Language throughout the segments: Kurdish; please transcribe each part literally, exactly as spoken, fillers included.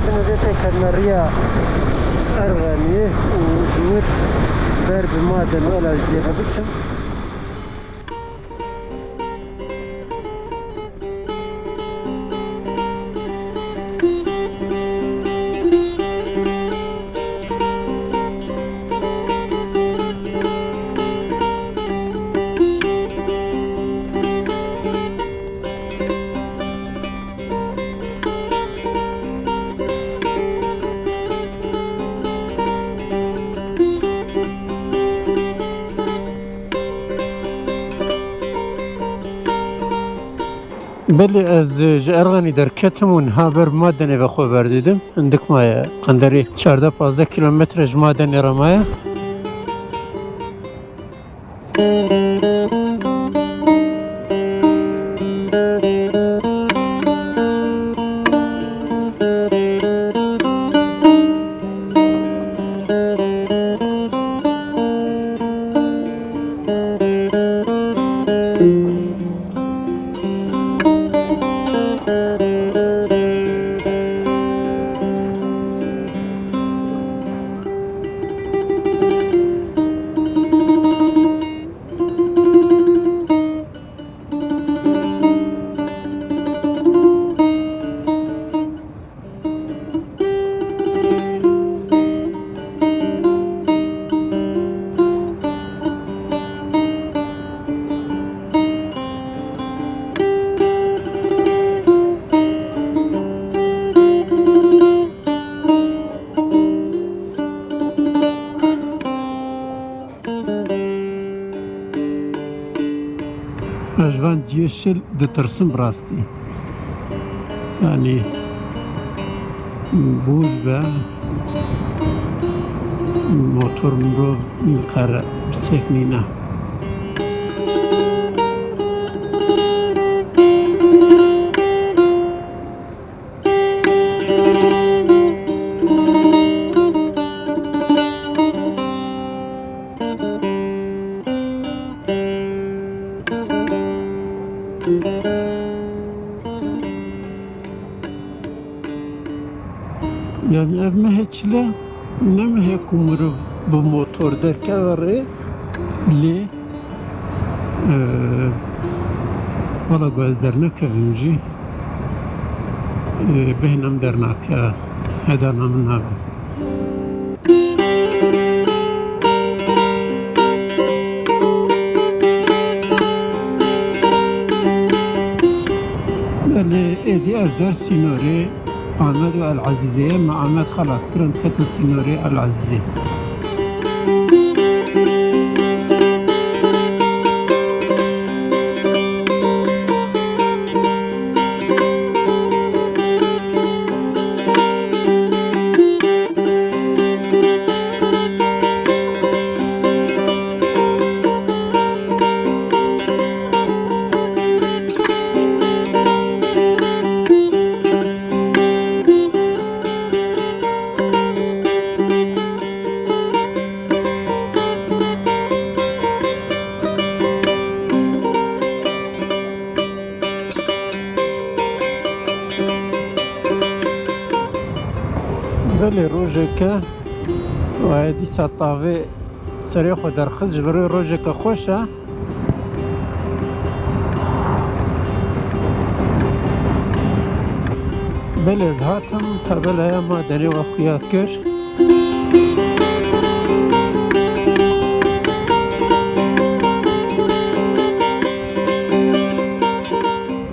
Din ez ê têkevime riya Erxeniyê û ji wir ber bi Maden û Elazizê ve biçim. Belê ez ji Erxenî derketim û niha ber Madenê ve xwe berdîdim. Hindik maye, qenderê çardeh pazdeh kîlometre ji Madenê re maye. Ez ji van cihê şil ditirsim bi rastî. Yanî bûz be, motor mirov nikare biseknîne. Yanî ev mehê çile ne mehê ku mirov bi motor derkeve rê, lê, e, wela ku ez dernekevim jî, e, bêhna min dernakeve, hedana min nabe. Belê êdî ev der sînorê Amed û El Ezîzê ye. Me Amed xelas kirin, ketin sînorê El Ezîzê. Belê rojeke, wayê dîsa tavê serê xwe derxist, ji ber wê rojeke xweş e. Belê ez hatim, tabelaya Madenê we xuya kir.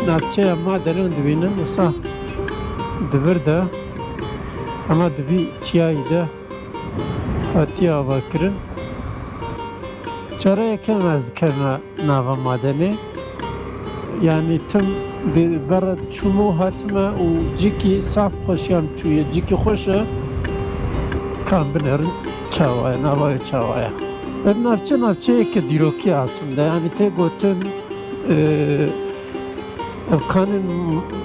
Navçeya Madenê dibînin, wisa di vir de, hema di vî çiyayî de hatiye avakirin. Cara yekem ez dikevime nava Madenê. Yanî tim bi ber çûme û hatime û cîkî saf xweşiya min çûye, cîkî xweş e. Ka em binêrin çawa ye, nava wê çawa ye. Ev navçe, navçeyeke dîrokî aslinde. Yanî tê gotin, e, ev kanên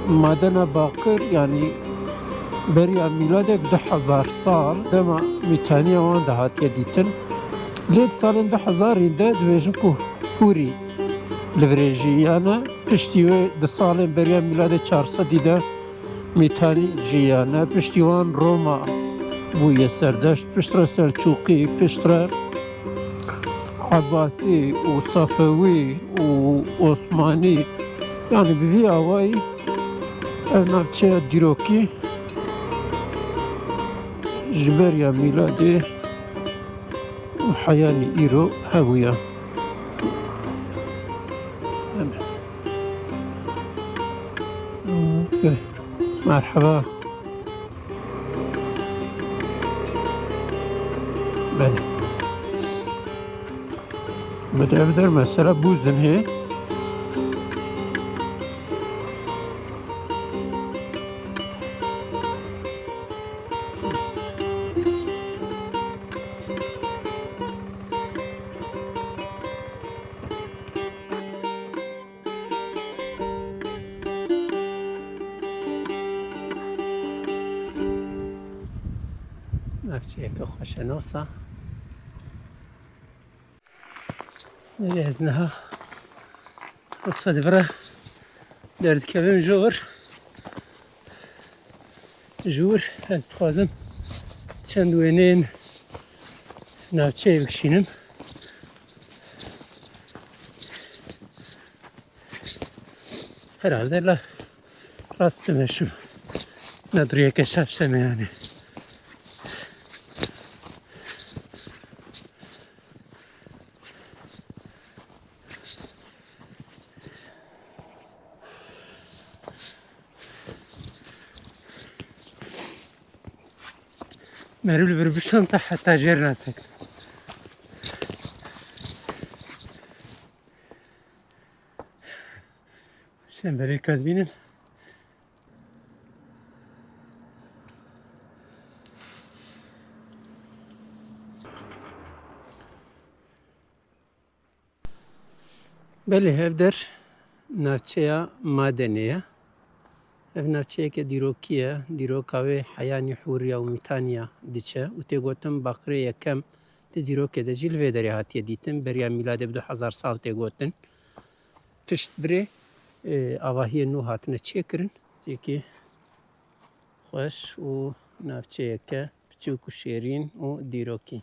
Madena Baqir, yanî beriya mîladê bi du hezar sal dema Mîtaniya wan de hatiye dîtin. Lê di salên du hezarî de dibêjin ku hûrî li virê jî, yanî piştî wê di salên beriya mîladê çar sedî de Mîtanî jiyane, piştî wan Roma bûye serdeşt, piştre Selçûqî, piştre Ebasî û Sefewî û Osmanî, yanî bi vî awayî ev navçeya dîrokî ji beriya mîladê û heyanî îro hebûye. Merheba. Belê. Bi dev der mesela bûzin hê. Navçeyeke xweş e nosa. Belê ez niha wisa di vir re derdikevim jor. Ji wir ez dixwazim çend wêneyên navçeyê bikişînim. Herhalde la rast dimeşim. Ne duriyeke şaş deme yani. Merû li vir bişanta heta jêr nasekine. Şemberê ka dibînin. Belê, ev der navçeya Madenê ye. Ev navçeyeke dîrokî ye. Dîroka wê heyanî Hûriya û Mîtaniya diçe û tê gotin Baqirê Yekem di dîrokê de jî li vê derê hatiye dîtin. Beriya mîladê bi du hezar sal tê gotin. Pişt birê, e, avahiyên nû hatine çêkirin. Cihekî xweş û navçeyeke piçûk û şêrîn û dîrokî.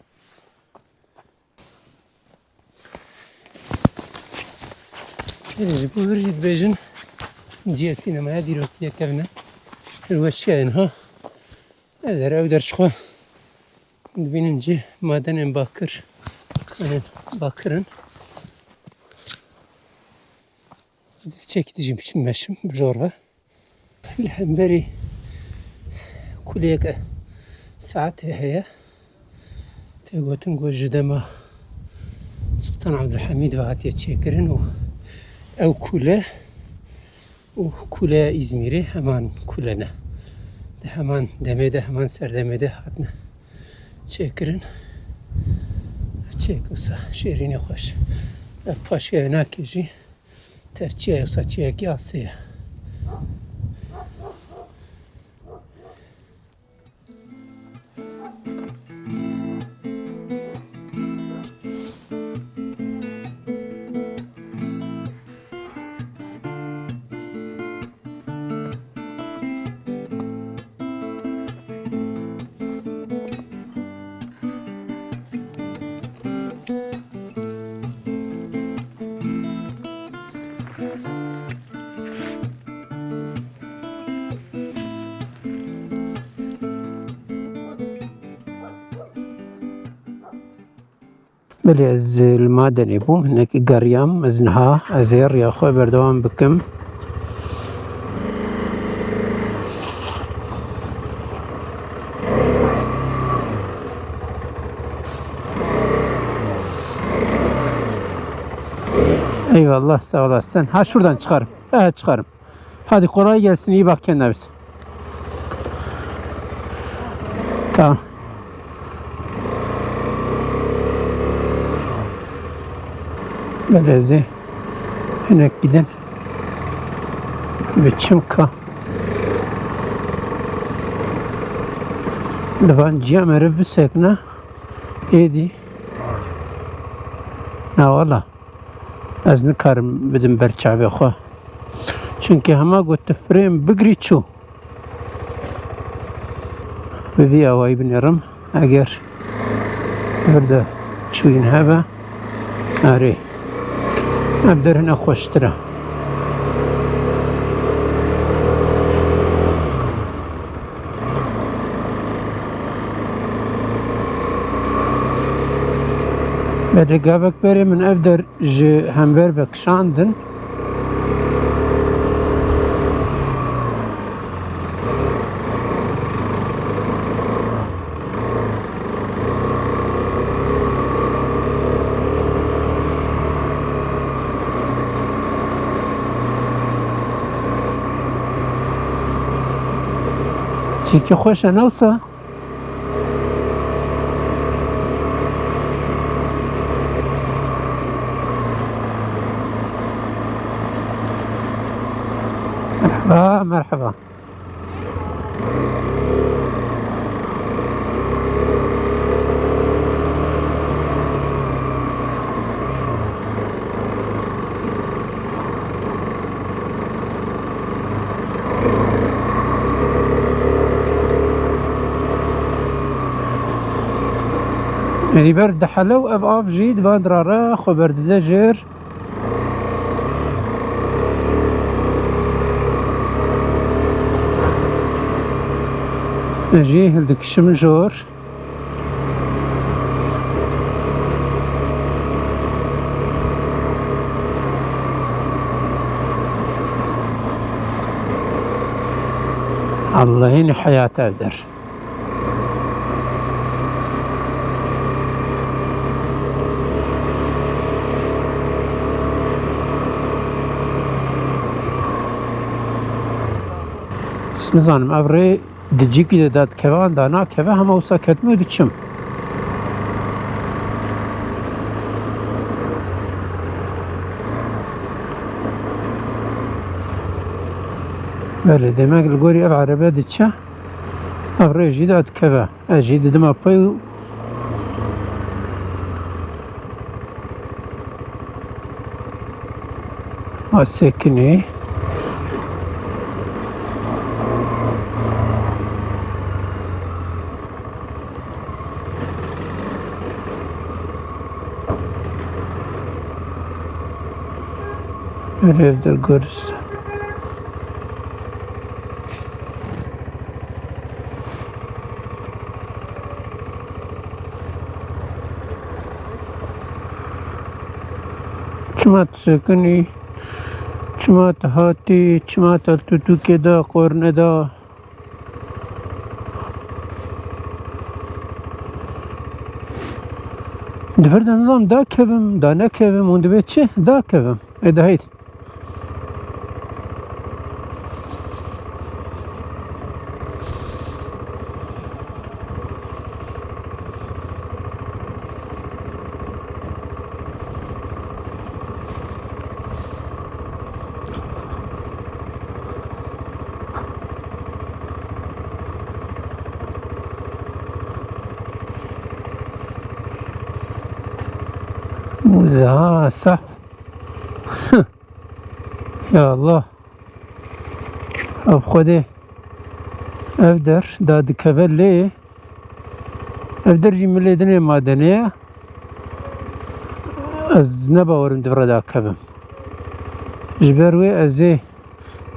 Erê, ji bo vir jî dibêjin cihê sînemaya dîrokî ye kevne. Pir weşiya ye niha. Ez her ew der ji xwe dibînin cih madenên bakir. Kanên bakir in. Ez çekî dijî biçim meşim bi jor ve. Li hemberî kuleyeke saetê heye. Tê gotin ku ji dema Sultan Abdulhamîd ve hatiye çêkirin û ew kule û kuleya Îzmîrê heman kule ne. Di heman demê de, heman serdemê de hatine çêkirin. Çek wisa şêrînê xweş. Ev paşiya wê nakê jî. Tev çiya ye, wisa çiyekî asê ye. Belê ez li Madenê bûm, hinek geriyam, ez niha ez ê riya xwe berdewam bikim. Eyvallah, sağ olasın. Ha, şuradan çıkarım. Ha, çıkarım. Hadi kolay gelsin, iyi bak kendine biz. Tamam. Belê ez ê hinek gidin. Biçim ka. Li van ciya meriv bisekine. Êdî. Na wala. Ez nikarim bidim ber çavê xwe. Çunkî hema got tu firêm bigirî çû. Bi vî awayî binêrim, eger vir de çûyîn hebe, erê, ev der hine xweştir e. Belê gavek berê min ev der ji hember ve kişandin. Çîkî xweş e, ne wisa? Merhaba, merhaba. Êdî berf dihele û ev av jî di van dira re xwe berdide jêr. Ez jî hildikişim jor. Allah'ın hayat evdir. Nizanim ev rê di cîkî de dadikeve an da nakeve, hema wisa ketime û diçim. Belê, demek li gorî ev erebe diçe, ev rê jî dadikeve. Ez jî didime pey û ha sekinî. Ev der goristan. Çima tu sekinî? Çima tu hatî? Çima tu li tûtûkê de, qorne de? Di vir de nizam dakevim, da nekevim, hûn dibê çi? Dakevim. Ê de heyt. Muza, saf. Ya Allah. Ev Xwedê ev der da dikeve lê ev der jî milê dinê madenê ye. Ez ne bawerim di vir re dakevim. Ji ber wê ez ê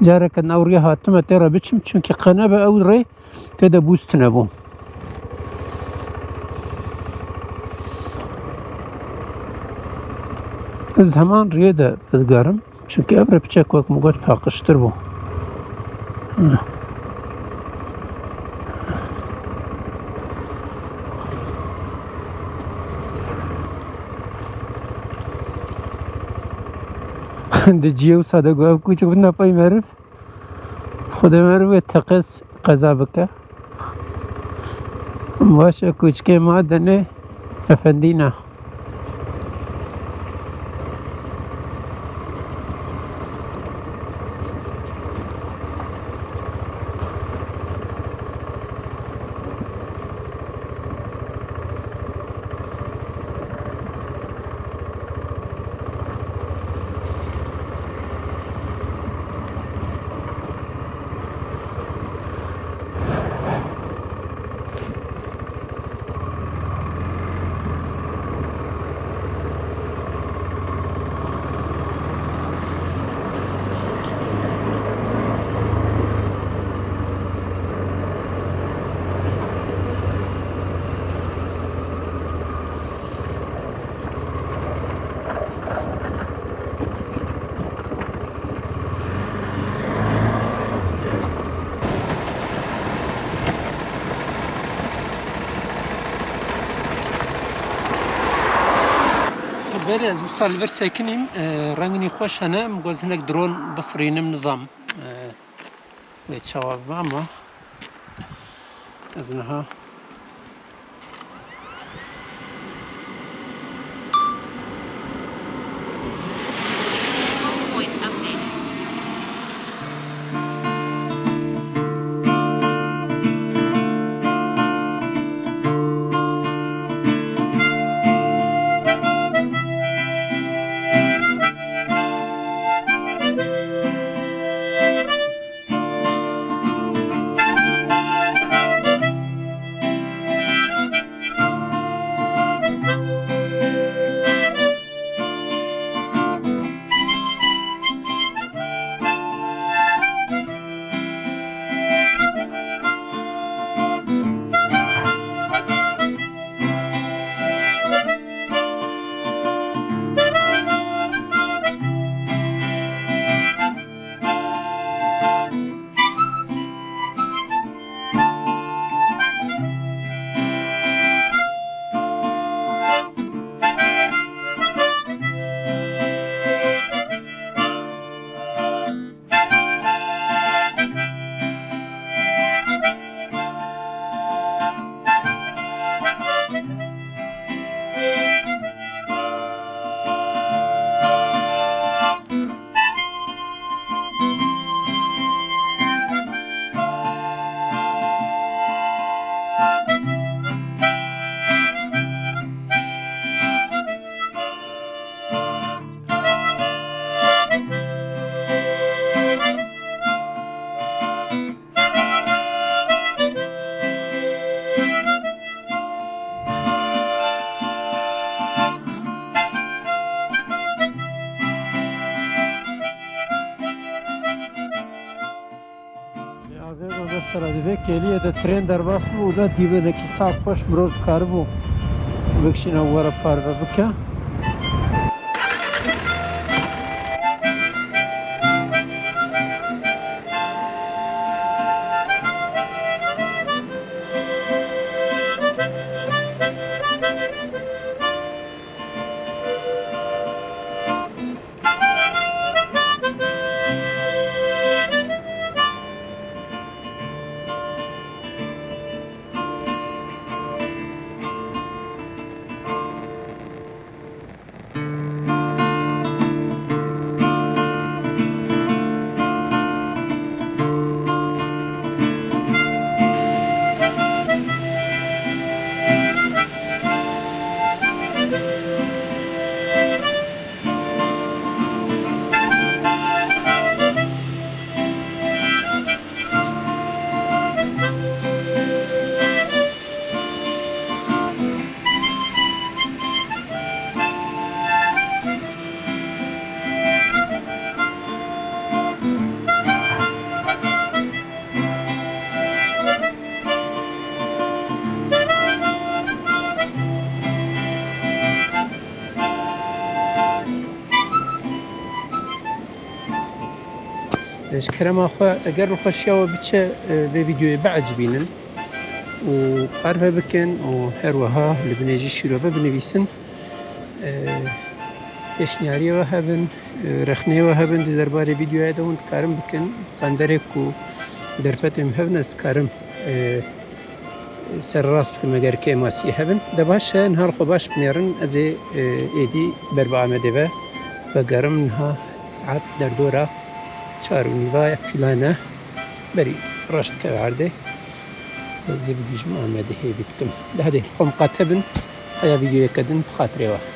careke din ew rê hatime tê re biçim, çunkî qe nebe ew rê tê de bûz tune bû. Ez heman riyê de digerim. Çunkî ev rê piçek wek min got paqijtir bû. Di ciyê wisa de got ev kûçik bidine pey meriv. Xwedê meriv wê teqez qeza bike. Baş e, kûçikê ma denê efendî ne. Berê ez wisa li vir sekinîm, e, rengî xweş hene, min got hinek dron bifirînim, nizam, e, wê çawa bibe, ama ez niha. Avê me mesela di vê kêliyê de tren derbas bû û da dîmenekî saf xweş mirov dikaribû bikişîne were parve bike. Ji kerema xwe, eger li xweşiya we biçe, e, vê vîdeoyê biecibînin û parve bikin û her wiha li binê jî şîrove binivîsin. E, pêşniyariyê we hebin, e, rexneyê we hebin di derbarê vîdeoya de hûn dikarin bikin. Qenderê ku derfetê min hebin ez dikarim, e, serrast bikim eger kêmasî hebin. De baş e, niha li xwe baş binêrin, ez ê, e, êdî ber bi Amedê ve vegerim. Niha saet derdora çar û nîva ya filan e. Berî reş dikeve erdê. Ez ê bigihîjim Amedê hêvî dikim. De hadi, li xwe miqate bin, heya vîdeoyeke din bi xatirê we.